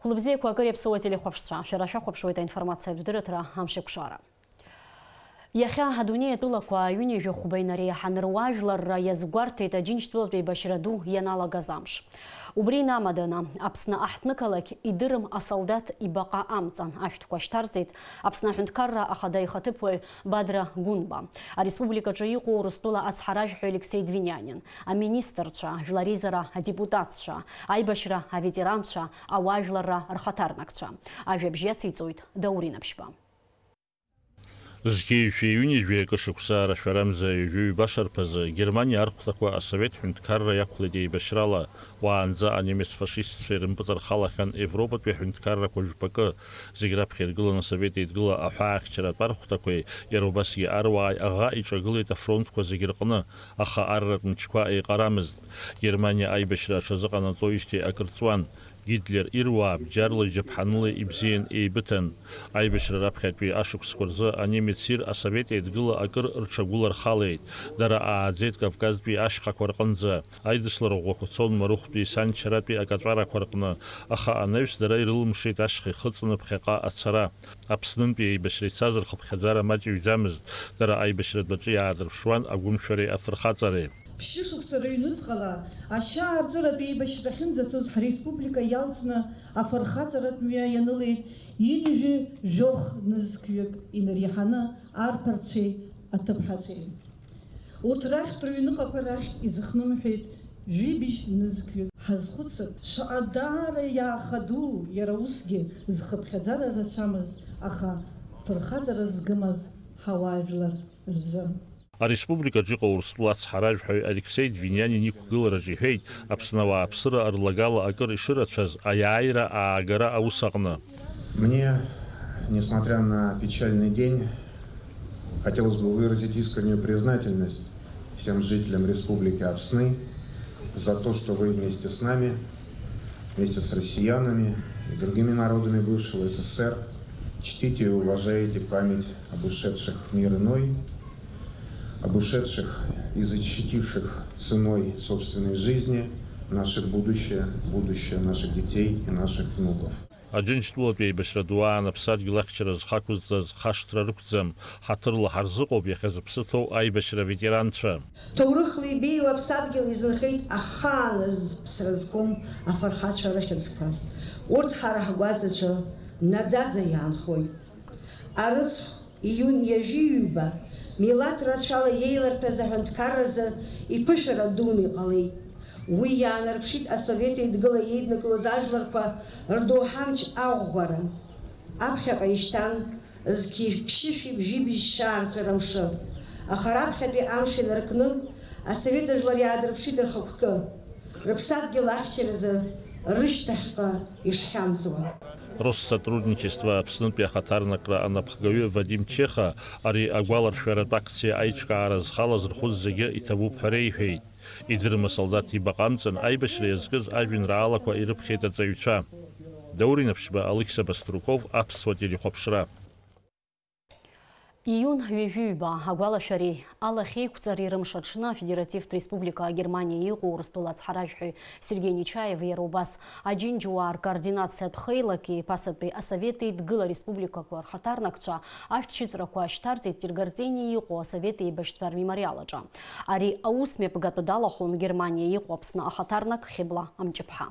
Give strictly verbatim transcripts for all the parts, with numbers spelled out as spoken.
Лыбзиақәа акыр иаԥсоу ателехәаԥшцәа, шәара шәахәаԥшуеит аинформациатә дырраҭара Амшеиқәшара. Иахьа адунеи атәылақәа ҩынҩажәи хәба инареиҳаны руаажәларра иазгәарҭеит Аџьынџьтәылатә еибашьра ду ианалагаз амш. Убри инамаданы, Аԥсны аҳҭнықалақь идырым асолдаҭ ибаҟа амҵан ашәҭқәа шьҭарҵеит Аԥсны аҳәынҭқарра ахада ихаҭыԥуаҩ Бадра Гәынба, ареспубликаҿы иҟоу Урыстәыла ацҳаражәҳәаҩ Алексеи Двинянин, аминистрцәа, жәлар реизара адепутатцәа, аибашьра аветеранцәа, ауаажәларра рхаҭарнакцәа. Ажәабжь иациҵоит Даур Инаԥшьба. Зқьи жәшәи ҩынҩажәи акы шықәса арашәарамза ҩажәи ҩба шарԥазы Германиа архәҭақәа асовет ҳәынҭқарра иақәлеит еибашьрала, уаанӡа анемец фашистцәа ирымпыҵархалахьан Европатәи аҳәынҭқаррақәа жәпакы, зегь раԥхьа иргыланы Асовет Еидгыла аҳәаахьчаратә архәҭақәеи, иара убасгьы аруааи аӷа иҿагылеит афронтқәа зегь рҟны, аха арратә мчқәа еиҟарамызт. Германиа аибашьра аҽазыҟанаҵоижьҭеи акыр ҵуан. Гитлер ируаа бџьарла, иџьаԥҳаныла ибзиан еибыҭан. Аибашьра раԥхьатәи ашықәсқәа рзы анемец ир Асовет Еидгыла акыр рҽагәылархалеит. Дара ааӡеит Кавказтәи ашьхақәа рҟынӡа. Аидыслара ӷәӷәақәа цон Марыхәтәи Санчаратәи акаҵәарақәа рҟны, аха анаҩс дара ирылымшеит ашьха ихыҵны ԥхьаҟа ацара. Аԥснынтәи аибашьра ицаз рхыԥхьаӡара маҷыҩӡамызт, дара аибашьратә аҿы иаадырԥшуан агәымшәареи афырхаҵареи. Ԥшьышықәса рыҩнуҵҟала ашьаарҵәыратә еибашьра ахьынӡацоз ҳреспублика иалҵны афырхаҵаратә мҩа ианылеит ҩынҩажәи жәохә нызқьҩык инареиҳаны арԥарцәеи аҭыԥҳацәеи. Урҭ рахьтә рыҩныҟақәа рахь изыхнымҳәит жәибжь нызқьҩык. Ҳазхәыцып, шаҟа даара иаахадуу, иара усгьы зхыԥхьаӡара рацәамыз, аха фырхаҵара згымаз ҳауаажәлар рзы. Ареспубликаҿ иҟоу Урыстәыла ацҳаражәҳәаҩ Алексеи Двинянин иқәгылараҿ иҳәеит, Аԥсны ауааԥсыра рлагала акыр ишырацәаз, аиааира аагара аус аҟны. Мне, несмотря на печальный день, хотелось бы выразить искреннюю признательность всем жителям Республики Апсны за то, что вы вместе с нами, вместе с россиянами и другими народами бывшего С С С Р чтите и уважаете память об ушедших в мир иной, об ушедших и защитивших ценой собственной жизни наше будущее, будущее наших детей и наших внуков. Аџьынџьтәылатәи аибашьра ду аан аԥсадгьыл ахьчара зхы ақәызҵаз хашҭра рықәӡам, ҳаҭырла ҳарзыҟоуп иахьа зыԥсы ҭоу аибашьра аветеранцәа. Ҭоурыхла ибеиоу аԥсадгьыл изынхеит ахааназ ԥсра зқәым афырхацәа рыхьӡқәа. Урҭ ҳара ҳгәаҵаҿы наӡаӡа иаанхоит. Арыцхә, июнь ҩажәи ҩба, милаҭ рацәала иеиларҭәаз аҳәынҭқарразы иԥышәара дуны иҟалеит. Уи иаанарԥшит Асовет Еидгыла еиднакылоз ажәларқәа рдоуҳа амч аӷәӷәара. Аԥхьаҟа ишьҭан зқьи ԥшьышәи бжьи бжьшьаа рҵәыра мшы. Аха раԥхьатәи амш инаркны, асовет ажәлар иаадырԥшит рхықәкы, рыԥсадгьыл ахьчаразы рышьҭахьҟа ишхьамҵуа. Россотрудничество Аԥснытәи ахаҭарнакра анапхгаҩы Вадим Чеха ари агәаларшәаратә акциа аиҿкаара зхалаз рхәы зегьы иҭабуп ҳәа реиҳәеит. Идырма солдаҭ ибаҟа амҵан аибашьра иазкыз ажәеинраалақәа ирыԥхьеит аҵаҩцәа. Даур Инаԥшьба, Алықьса Баструков, Аԥсуа телехәаԥшра. Июн ҩажәи ҩба агәалашәареи алахьеиқәҵареи рымш аҽны Афедеративтә Республика Германиа иҟоу Урыстәыла ацҳаражәҳәаҩ Сергеи Нечаев, иара убас аџьынџьуаа ркоординациатә хеилаки ԥасатәи асовет еидгыла республикақәа рхаҭарнакцәа ашәҭшьыҵәрақәа шьҭарҵеит Тиргартениа иҟоу асовет еибашьцәа рмемориал аҿы. Ари аус мҩаԥгатәы далахәын Германиа иҟоу Аԥсны ахаҭарнак Хьыбла Амҷыԥҳа.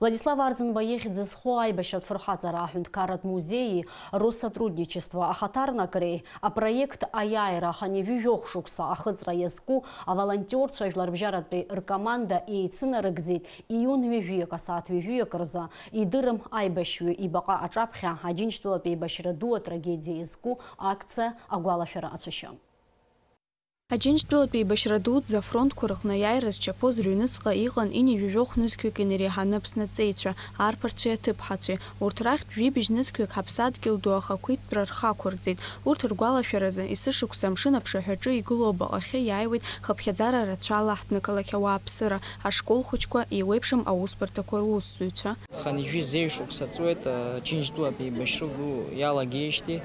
Владислав Арӡынба ихьӡ зху аибашьратә фырхаҵара аҳәынҭқарратә музеии Россотрудничество ахаҭарнакреи апроект Аиааира хынҩажәи жәохә шықәса ахыҵра иазку аволонтиорцәа жәларбжьаратәи ркоманда еицынарыгӡеит июн ҩажәиак асааҭ ҩажәиак рзы идырым аибашьҩы ибаҟа аҿаԥхьа Аџьынџьтәылатә еибашьра ду атрагедиа иазку акциа агәалашәара ацәашьы. Аџьынџьтәылатә еибашьра дуӡӡа афронтқәа рҟны аиааира зчаԥоз рыҩныҵҟа иҟан ҩынҩажәи жәохә нызқьҩык инареиҳаны Аԥсны аҵеицәа, арԥарцәеи аҭыԥҳацәеи. Урҭ рахьтә жәибжь нызқьҩык ҳаԥсадгьыл ду ахақәиҭтәра рхы ақәырҵеит. Урҭ ргәалашәаразы, есышықәса амшын аԥшаҳәаҿы игылоу абаҟахьы иааиуеит хыԥхьаӡара рацәала аҳҭнықалақь ауааԥсыра, ашкол хәыҷқәа, еиуеиԥшым аусбарҭақәа русзуҩцәа. Хынҩажәи зеижә шықәса ҵуеит, Аџьынџьтәылатә еибашьра ду иалагеижьҭеи.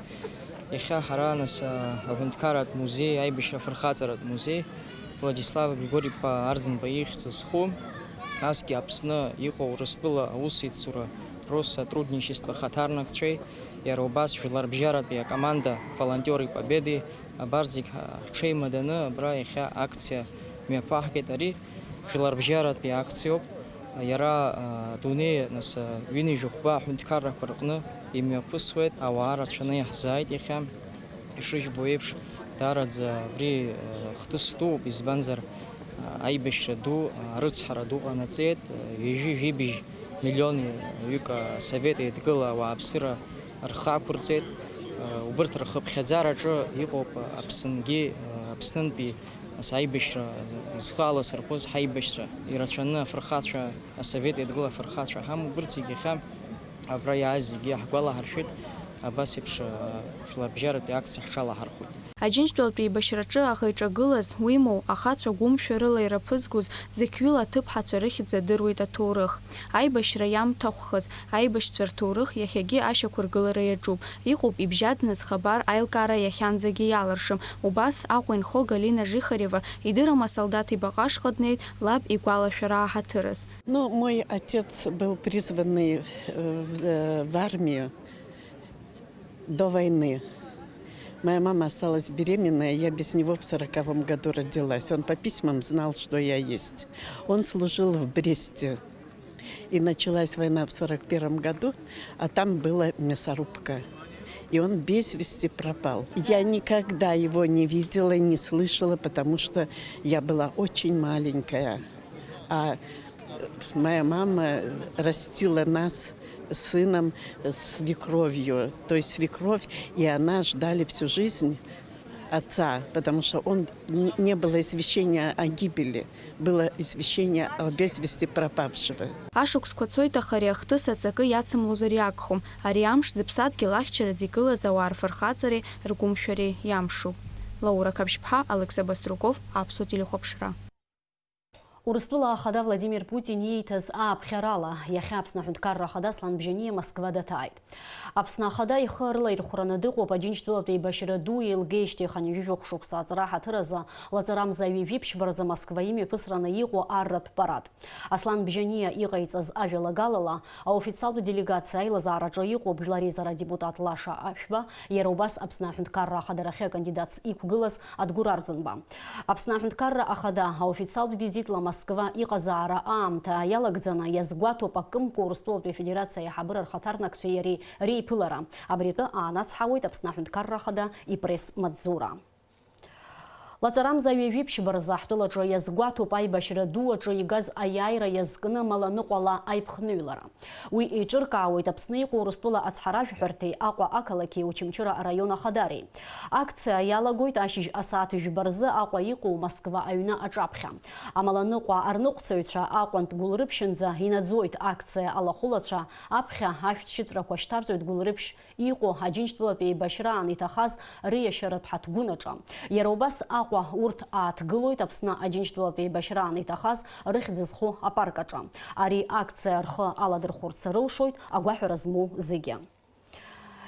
Иахьа ҳара, нас, аҳәынҭқарратә музеи, аибашьра афырхаҵаратә музеи, Владислав Григори-иԥа Арӡынба ихьӡ зху, асгьы Аԥсны иҟоу Урыстәыла аусеицура Россотрудничество хаҭарнакцәеи иара убас жәларбжьаратәи акоманда Волонтёры Победы абарҭ зегь ҳа-, ҳҽеимаданы абра иахьа акциа мҩаԥаҳгеит. Ари жәларбжьаратәи акциоуп. Иара, а, адунеи, нас, а, ҩынҩажәи хәба аҳәынҭқаррақәа рҟны имҩаԥысуеит, ауаа рацәаны иаҳзааит иахьа. Ишыжәбо еиԥш, даараӡа абри, а, хҭыс дууп, избанзар, а, аибашьра ду, а, арыцҳара ду ҟанаҵеит, а, ҩажәи жәибжь миллион ҩык асовет еидгыла ауааԥсыра рхы ақәырҵеит. Убырҭ рхыԥхьаӡараҿы иҟоуп Аԥсынгьы, Аԥснынтәи, нас, аибашьра зхы аласырхәыз ҳаибашьцәа, ирацәаны афырхацәа, асовет еидгыла афырхацәа ҳамоуп. Убырҭ зегьы иахьа абра иааз зегьы иаҳгәалаҳаршәеит, абас еиԥш, жәларбжьаратәи акциа ҳҽалаҳархәит. Аџьынџьтәылатә еибашьраҿы аӷа иҿагылаз, уимоу, ахацәа гәымшәа рыла ираԥызгоз зықьҩыла аҭыԥҳацәа рыхьӡ адыруеит аҭоурых. Аибашьра иамҭахәхаз аибашьцәа рҭоурых иахьагьы ашьақәыргылара иаҿуп. Иҟоуп ибжьаӡны зхабар аилкаара иахьанӡагьы иалыршым. Убас Аҟәа инхо Галина Жихарева идырам асолдаҭ ибаҟа ашҟа днеит лаб игәалашәараа ҳаҭырыз. Ну, мой отец был призванный, э, в, э, в армию до войны. Моя мама осталась беременная, я без него в сороковом году родилась. Он по письмам знал, что я есть. Он служил в Бресте. И началась война в сорок первом году, а там была мясорубка. И он без вести пропал. Я никогда его не видела и не слышала, потому что я была очень маленькая. А, э, моя мама растила нас с сыном, э, свекровью. То есть свекровь и она ждали всю жизнь отца, потому что он, н-, не было извещения о гибели, было извещение о без вести пропавшего. Ашықәсқәа цоит, аха ари ахҭыс аҵакы иацымлозар иагхом. Ари амш зыԥсадгьыл ахьчараӡа игылаз ауаа рфырхаҵареи ргәымшәареи иамшуп. Лаура Қаԥшьԥҳа, Алықьса Баструков, Аԥсуа телехәаԥшра. Урыстәыла Ахада Владимир Путин ииҭаз ааԥхьарала, иахьа Аԥсны Аҳәынҭқарра Ахада Аслан Бжьаниа Москва даҭааит. Аԥсны Ахада ихы арлаирхәраны дыҟоуп Аџьынџьтәылатә еибашьра ду еилгеижьҭеи хынҩажәи жәохә шықәса аҵра ҳаҭыр азы, лаҵарамза ҩажәи ԥшьба рзы Москва имҩаԥысраны иҟоу арратә парад. Аслан Бжьаниа иҟаиҵаз ажәалагалала, аофициалтә делегациа аилазаараҿы иҟоуп Жәлар Реизара адепутат Лаша Ашәба, иара убас Аԥсны Аҳәынҭқарра Ахадарахьы акандидатс иқәгылаз Адгәыр Арӡынба. Аԥсны Аҳәынҭқарра Ахада аофициалтә визитла Москва иҟазаара аамҭа иалагӡаны иазгәаҭоуп акымкәа Урыстәылатәи Афедерациа аиҳабыра рхаҭарнакцәеи иареи реиԥылара. Абри атәы аанацҳауеит Аԥсны Аҳәынҭқарра Ахада ипресс-маҵзура. Лаҵарамза ҩажәи ԥшьба рзы ҳтәылаҿы иазгәаҭоуп аибашьра ду аҿы игаз аиааира иазкны Маланыҟәала аиԥхныҩлара. Уи еиҿыркаауеит Аԥсны иҟоу Урыстәыла ацҳаражәҳәарҭеи Аҟәа ақалақьи Очамчыра араион ахадареи. Акциа иалагоит ашьыжь асааҭ жәба рзы Аҟәа иҟоу Москва аҩны аҿаԥхьа. Амаланыҟәа арныҟәцаҩцәа Аҟәантә Гәылрыԥшьынӡа инаӡоит акциа алахәылацәа, аԥхьа ашәҭшьыҵәрақәа шьҭарҵоит Гәылрыԥшь иҟоу Аџьынџьтәылатә еибашьраан иҭахаз риашьаратә ҳаҭгәын аҿы. Иара убас Аҟәа урҭ ааҭгылоит Аԥсны Аџьынџьтәылатә еибашьраан иҭахаз рыхьӡ зху апарк аҿы. Ари акциа рхы аладырхәырц рылшоит агәаҳәара змоу зегьы.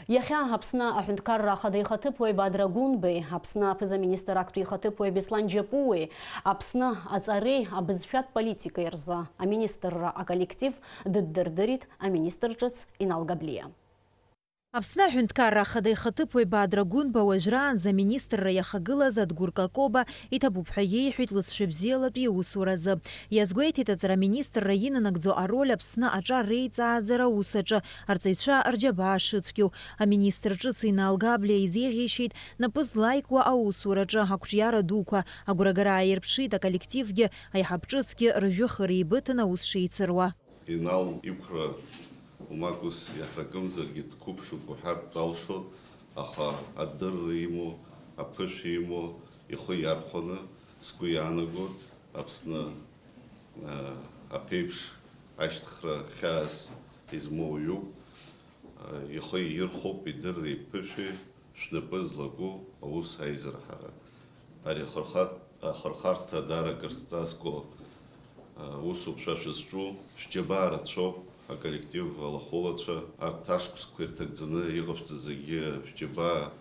Иахьа Аԥсны Аҳәынҭқарра Ахада ихаҭыԥуаҩ Бадра Гәынбеи, Аԥсны аԥыза-министр актәи ихаҭыԥуаҩ Беслан Џьапуеи, Аԥсны аҵареи абызшәатә политикеи рзы аминистрра аколлектив дыддырдырит аминистр ҿыц Инал Габлиа. Аԥсны Аҳәынҭқарра Ахада ихаҭыԥуаҩ Бадра Гәынба уажәраанӡа аминистрра иахагылаз Адгәыр Какоба иҭабуп ҳәа иеиҳәеит лыҵшәа бзиалатәи аусуразы. Иазгәеиҭеит аҵараминистрра инанагӡо ароль Аԥсны аҿар реиҵааӡара аус аҿы арҵаҩцәа рџьабаа шыцәгьоу. Аминистр ҿыц Инал Габлиа изеиӷьеишьеит напы злаикуа аусураҿы ақәҿиара дуқәа, агәрагара ааирԥшит аколлективгьы, аиҳаб ҿыцгьы ржәы хы реибыҭаны аус шеицыруа. Инал иқәра умак ус иаҳракымзаргьы дқәыԥшуп уҳәартә алшоит, аха адырра имоу, аԥышәа имоу ихы иархәаны сгәы иаанагоит, Аԥсны, а, аԥеиԥш ашьҭыхра хьаас измоу иоуп. Ихы иирхәоуп идырреи иԥышәеи шәнапы злаку аус аизырҳара. Ари ахырхарҭа даара акыр сҵазкуа усуп шәа шәызҿу. Шәџьабаа рацәоуп, аколлектив алахәылацәа, арҭ ашықәсқәа ирҭагӡаны иҟашәҵаз зегьы шәџьабаа,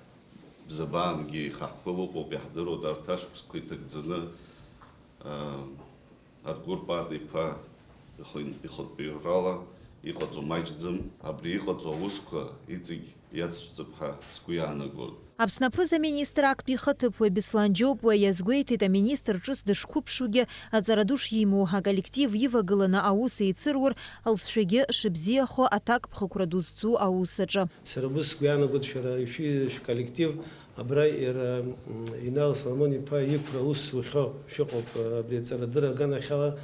бзабаангьы ихаҳԥыл ыҟоуп, иаҳдыруеит, арҭ ашықәсқәа иҭагӡаны Адгәыр Пат-иԥа ихы-, ихатәы иҩрала Иҟаҵо маҷӡам, абри иҟаҵо аусқәа иҵегь иацәҵып ҳәа сгәы иаанагоит. Аԥсны аԥыза-министр актәи ихаҭыԥуаҩ Беслан Џьопуа иазгәеиҭеит, аминистр ҿыц дышқәыԥшугьы, аҵара ду шимоу, аколлектив ивагыланы аус еицырур, алҵшәагьы шыбзиахо аҭакԥхықәра ду зцу аус аҿы. Сара ус сгәы иаанагоит, шәара шәи-, шәколлектив абра иара, м, Инал Соломон-иԥа иқәра аус зухьоу шәыҟоуп, абри аҵарадырра аганахьала.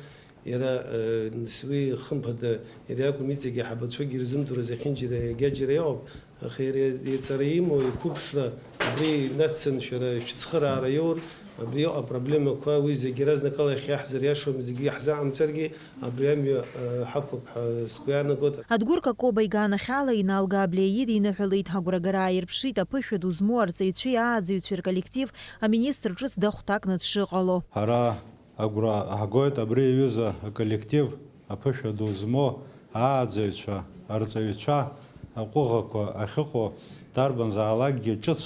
Иара, э, нас уи, хымԥада, иара иакәым, иҵегь аиҳабацәагьы ирзымдыруа зехьынџьара иагьаџьара иҟоуп, аха иара иҵара имоу, иқәыԥшра абри инацҵаны шәара шәыцхыраара иоур, абри иҟоу апроблемақәа, уи зегьы иаразнакала иахьа ҳзыриашом, зегьы иаҳзаҟамҵаргьы, абри амҩа, э, ҳақәлап ҳәа сгәы иаанагоит. Адгәыр Какоба иганахьала Инал Габлиа ииныҳәалеит, агәрагара ааирԥшит, аԥышәа ду змоу арҵаҩцәеи ааӡаҩцәеи рколлектив аминистр ҿыц дахәҭакны дшыҟало. Ҳара Агәра ҳгоит абри аҩыза аколлектив, аԥышәа ду змоу ааӡаҩцәа, арҵаҩцәа аҟәыӷақәа ахьыҟоу дарбанзаалакгьы ҿыц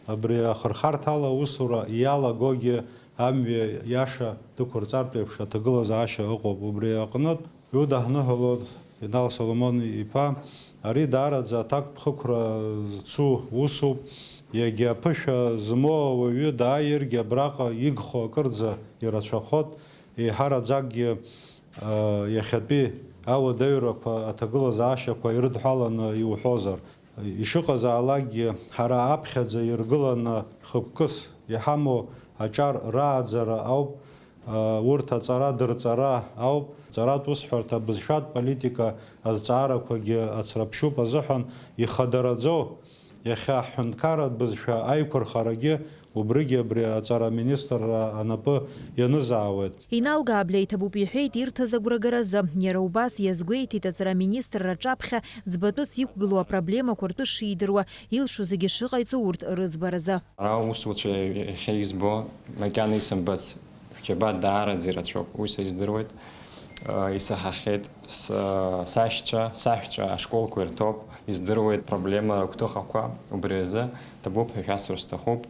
абри ахырхарҭала аусура иалагогьы амҩа иаша дықәырҵартә еиԥш аҭагылазаашьа ыҟоуп. Убри аҟнытә Иудаҳныҳәалоит, Инал Соломон-иԥа, ари даараӡа аҭакԥхықәра зцу усуп. Иагьа аԥышәа змоу ауаҩы дааиргьы абраҟа игхо акырӡа ирацәахоит, еиҳараӡакгьы, ыы, иахьатәи ауадаҩрақәа, аҭагылазаашьақәа ирыдҳәаланы иуҳәозар. Ишыҟазаалакгьы, ҳара аԥхьаӡа иргыланы хықәкыс иҳамоу аҿар рааӡара ауп, урҭ аҵара дырҵара ауп, ҵаратә усҳәарҭа, бызшәатә политика азҵаарақәагьы ацраԥшьуп азыҳәан ихадараӡоу, иахьа ҳҳәынҭқарратә бызшәа аиқәырхарагьы убригьы абри аҵара аминистрра анапы ианызаауеит. Инал Габлиа иҭабуп иҳәеит ирҭаз агәрагаразы. Иара убас иазгәеиҭеит аҵара аминистрра аҿаԥхьа ӡбатәыс иқәгылоу апроблемақәа ртәы шидыруа, илшо зегьы шыҟаиҵо урҭ рыӡбаразы. Ара аусуцәа иахьа избо, макьана исымбац шәџьабаа даараӡа ирацәоуп, уи са издыруеит. Исаҳахьеит. Сашьцәа, саҳәцәа ашколқәа ирҭоуп, издыруеит проблема агәҭыхақәа, убри азы ҭабуп ҳәа шәасҳәар сҭахуп,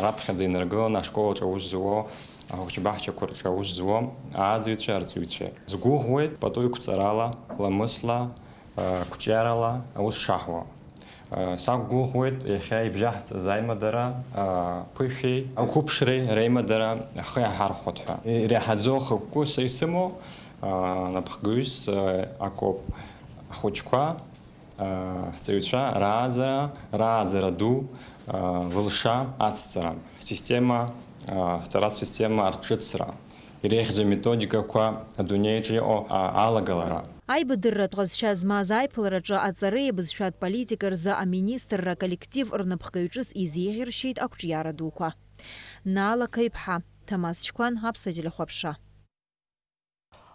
раԥхьаӡа инаргыланы ашколаҿы аус зуо, ахәыҷбаҳчақәа рҿы аус зуо ааӡаҩцәеи арҵаҩцәеи. Сгәыӷуеит пату еиқәҵарала, ламысла, қәҿиарала аус шаҳуа. Сақәгәыӷуеит иахьа ибжьаҳҵаз аимадара ԥышәеи ақәыԥшреи реимадара ахы иаҳархәоит ҳәа. Иреиҳаӡоу ахықәкы са исымоу напхгаҩыс акоуп. Ахәыҷқәа, ҳҵаҩцәа рааӡара, рааӡара ду, лылша ацҵара, ҳсистема, ҳҵаратә система арҿыцра. Иреиӷьӡоу аметодикақәа адунеиаҿы иҟоу алагалара. Аибадырратә ҟазшьа змаз аиԥылараҿы аҵареи абызшәатә политикеи рзы аминистрра аколлектив рнапхгаҩ ҿыц изеиӷьаршьеит ақәҿиара дуқәа. Наала Қаиԥҳа, Ҭамаз Чқәан, Аԥсуа телехәаԥшра.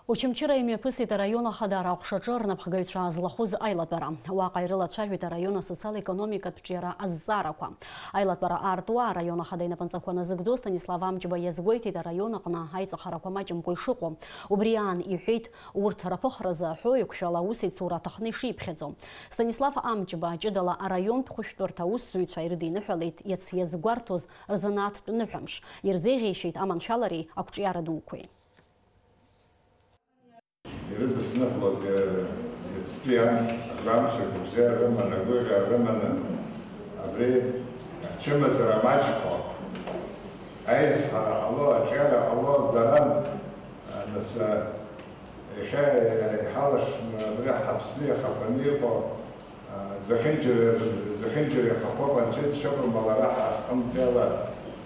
Очамчыра имҩаԥысит араион ахадара аҟәшаҿы рнапхгаҩцәа злахәыз аилатәара. Уаҟа ирылацәажәеит араион асоциал-економикатә ҿиара азҵаарақәа. Аилатәара аартуа араион ахада инапынҵақәа назыгӡо Станислав Амҷба иазгәеиҭеит араион аҟны аиҵахарақәа маҷымкәа ишыҟоу. Убри аан иҳәеит, урҭ раԥыхразы аҳәо еиқәшәала аусеицура аҭахны ишиԥхьаӡо. Станислав Амҷба ҷыдала араионтә хәышәтәырҭа аусзуҩцәа ирыдиныҳәалеит иац иазгәарҭоз рзанааҭтә ныҳәамш, ирзеиӷьеишьеит аманшәалареи ақәҿиара дуқәеи. Ирыдысныҳәалоит иацтәи амш, агәамч, агәабзиара рыманы, агәырӷьара рыманы, абри ачымазара маҷқәа, аизҳара ҟало, аҿиара ҟало даран, нас, иахьа иҳалашаны абри ҳаԥсны иахаԥаны иҟоу Зехьынџьара, зехьынџьара ихахәы ҟанҵәеит шьоук, амала ара ҳара ҳҟынтәиала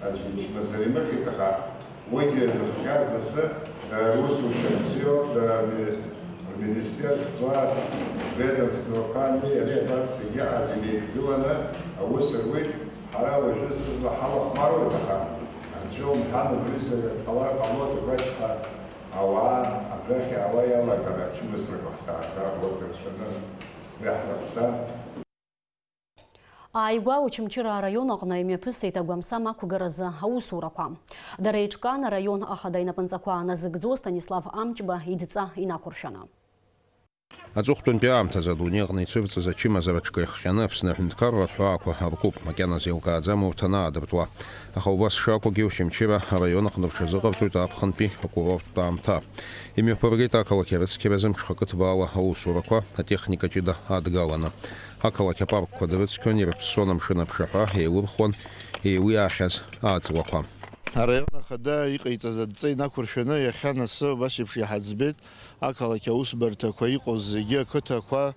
аӡәгьы чмазара имыхьит, аха уигьы зыхҟьаз асы дара русушьа бзиоуп, дара рми-, рминистерствоқәа, рведомствоқәа, ани, ари абарҭ зегьы иҟаз инеидгыланы аус руит, ҳара уажәы зызла ҳалахәмаруеит, аха Анцәа умҳәан, убри зегь ҟалар ҟалоит, агәашьҭа ауаа абрахь иаауа иалагар ачымазарақәа ҳзааргар ҟалоит рацәаны. Уи ҳзаԥҵа. Ааигәа Очамчыра араион аҟны имҩаԥысит агәамсам ақәгаразы аусурақәа. Дара еиҿкаан араион ахада инапынҵақәа назыгӡо Станислав Амҷба идҵа инақәыршәаны. Аҵыхәтәантәи аамҭазы адунеи аҟны ицәырҵыз ачымазара ҿкы иахҟьаны Аԥсны аҳәынҭқарратә ҳәаақәа аркуп, макьана зеилкааӡам урҭ анаадыртуа. Аха убас шакәугьы, Очамчыра араион аҟны рҽазыҟарҵоит аԥхынтәи акурорттә аамҭа. Имҩаԥыргеит ақалақь арыцқьаразы мҽхакы ҭбаала аусурақәа, атехника ҷыда адгаланы. Ақалақь апаркқәа дрыцқьон, ирыԥссон амшын аԥшаҳәа, еилырхуан еилиаахьаз аҵлақәа. Араион ахада иҟаиҵаз адҵа инақәыршәаны, иахьа анасы убас еиԥш иҳаӡбеит. Ақалақь аусбарҭақәа иҟоу зегьы, ақыҭақәа,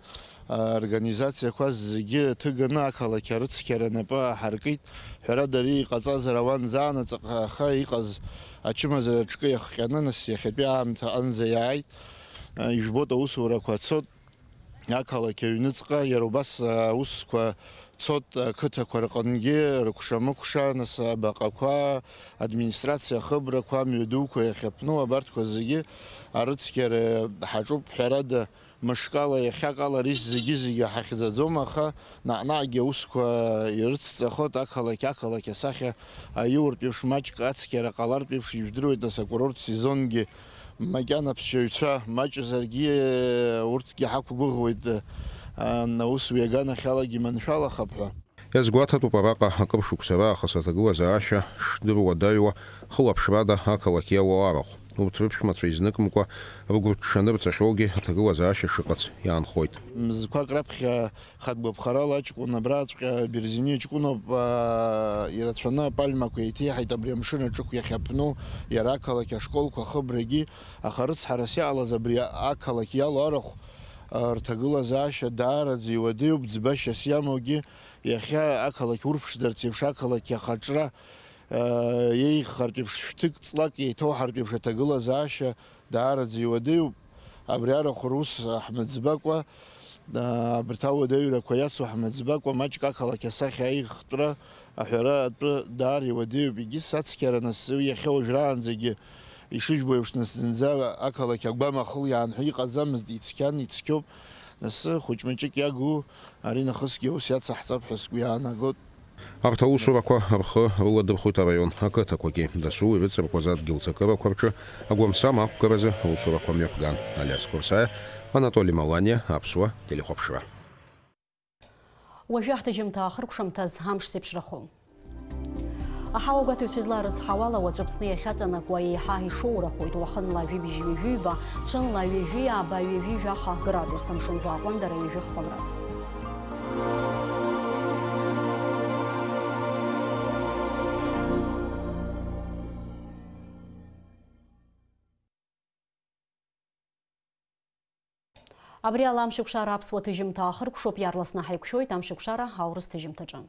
организациақәа зегьы ҭыганы ақалақь арыцқьара напы аҳаркит. Ҳәарада, ари иҟаҵазар ауан заанаҵаҟа, аха иҟаз ачымазара аҿкы иахҟьаны, нас иахьатәи аамҭа аҟынӡа иааит. Ижәбоит, аусурақәа цот. Ақалақь аҩныҵҟа иара убас аусқәа цот, ақыҭақәа рҟынгьы рыкәша-мыкәша, нас абаҟақәа, администрациа ахыбрақәа, амҩа дуқәа иахьаԥну, абарҭқәа зегьы арыцқьара ҳаҿуп. Ҳәарада, мышкала, иахьакала ари зегьы-зегьы ҳахьӡаӡом, аха наҟ-наҟгьы аусқәа ирыцҵахоит, ақалақь, ақалақь асахьа аиуртә еиԥш, маҷк ацқьара ҟалартә еиԥш, ижәдыруеит, нас акурорт сезонгьы макьана аԥсшьаҩцәа маҷзаргьы, урҭгьы ҳақәгәыӷуеит, ан-, аус уи аганахьалагьы маншәалахап ҳәа. Иазгәаҭатәуп араҟа акыр шықәса раахыс аҭагылазаашьа шдыруадаҩуа хылаԥшрада ақалақь иалоу арахә. Урҭ рыԥшәмацәа изныкымкәа ргәырҽҽаны рҵахьоугьы аҭагылазаашьа шыҟац иаанхоит. Мзқәак раԥхьа хатә гәаԥхарала аҷкәын абраҵәҟьа Берзини иҷкәыноуп, аа, ирацәаны апальмақәа еиҭеиҳаит абри амшын аҿықә иахьаԥну, иара ақалақь ашколқәа ахыбрагьы, аха рыцҳарас иҟалаз абри ақалақь иалоу арахә, аа, рҭагылазаашьа даараӡа иуадаҩуп, ӡбашьас иамоугьы, иахьа ақалақь урԥшӡарц еиԥш ақалақь ахаҿра, аа, еиӷьхартә еиԥш шәҭык ҵлак еиҭоуҳартә еиԥш аҭагылазаашьа даараӡа иуадаҩуп. Абри арахә рус ҳмыӡбакәа, аа, абарҭ ауадаҩрақәа иацу ҳмыӡбакәа, маҷк ақалақь асахьа аиӷьтәра аҳәара атәы даара иуадаҩуп. Егьыс ацқьара, нас, уи иахьа уажәраанӡагьы ишыжәбо еиԥш, нас, зынӡа ақалақь агәамахыл иаанҳәо иҟаӡамызт, ицқьан, ицқьоуп. Нас хәыҷ-мыҷык иагу ари нахысгьы аус иацаҳҵап ҳәа сгәы иаанагоит. Арҭ аусурақәа рхы рыладырхәоит араион ақыҭақәагьы. Дасу ирыҵаркуаз адгьыл цакырақәа рҿы агәамсам ақәгаразы аусурақәа мҩаԥган. Алиас Қәырсаиа, Анатоли Маланиа, Аԥсуа телехәаԥшра. Уажәы ҳҭыжьымҭа ахыркәшамҭаз амш зеиԥшрахо. Аҳауа гәаҭаҩцәа излаарыцҳауала, уаҵәы Аԥсны иахьаҵанакуа еиҳа ишоурахоит, уахынла жәибжь ҩажәи ҩба, ҽынла ҩажәи ааба, ҩажәи жәаха градус, амшын аӡы аҟәандара ҩажәи хԥа градус. Абри ала амшықәшара аԥсуа ҭыжьымҭа ахыркәшоуп, иаарласны ҳаиқәшәоит амшықәшара аурыс ҭыжьымҭаҿы.